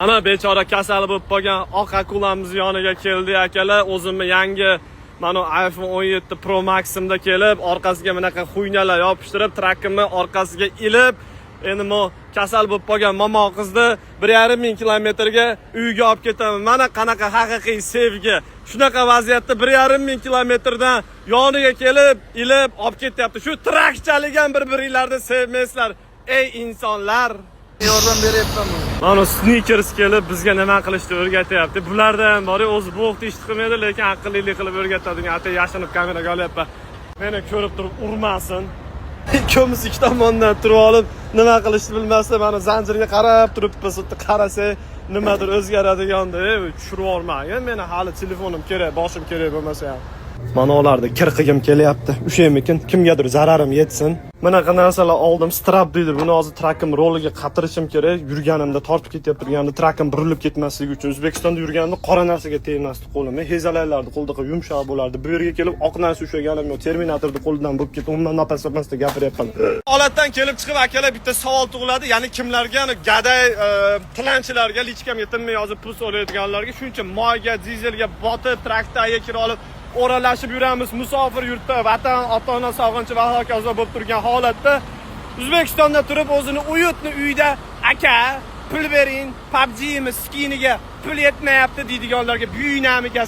Ana bechora kasal bo'lib qolgan oq akulamiz yoniga keldi, akalar. O'zimni yangi mana iPhone 17 Pro Max'imda kelib, orqasiga bunaqa хуйня lar yopishtirib, trakimni orqasiga ilib, endi mo kasal bo'lib qolgan momo qizni 1,5 ming kilometrga uyga olib ketaman. Mana qanaqa haqiqiy sevgi. Shunaqa vaziyatda 1,5 ming kilometrdan yoniga kelib, ilib olib ketyapti. Shu trakchalik ham bir biringlarni sevmaysizlar, ey insonlar. Yordam beryapman bunga. Mana sneakers kelib bizga nima qilishni o'rgatyapti. Bularda ham bor, o'zi bo'xti ish qilmaydi, lekin aqllilik qilib o'rgatadigan. Ata yashinib kameraga olyapman. Meni ko'rib turib urmasin. Ikkovimiz ikki tomondan turib olib, nima qilishni bilmasdan mana zanjirga qarab turibmiz. Bitta qarasak, nimadir o'zgaradiganda, ey, tushirib yubormagin. Meni hali telefonim kerak, boshim kerak bo'lmasa ham. Mana ularni kir qilgim kelyapti. Ushaymikin, kimgadir zararim yetsin. Bunaqa narsalar oldim, strap deydi. Buni hozir trakim roliga qatirishim kerak. Yurganimda tortib ketyapti turganimda trakim burilib ketmasligi uchun. O'zbekistonda yurganimda qora narsaga tegmasdi qo'lim. Hezalaklarni qo'lda qilib yumshoq bo'lardi. Bu yerga kelib oq narsa ushlaganim yo'q. Terminatorni qo'lidan bo'lib ketdi. Umuman napas topmasda gapiryapman. Holatdan kelib chiqib, akalar, bitta savol tug'iladi. Ya'ni kimlarga, yani gaday tilanchilarga, личка mga tinmay yozib pul so'raydiganlarga shuncha moyga, dizelga botib, traktorga kira olib o'ralashib yuramiz musofir yurtda, vatan, ota ona sog'inchi va hokazo bo'lib turgan holatda, O'zbekistonda turib, o'zini уютный uyda "Aka, pul bering, PUBG'imiz skiniga pul yetmayapti" deydiganlarga buyunamiga.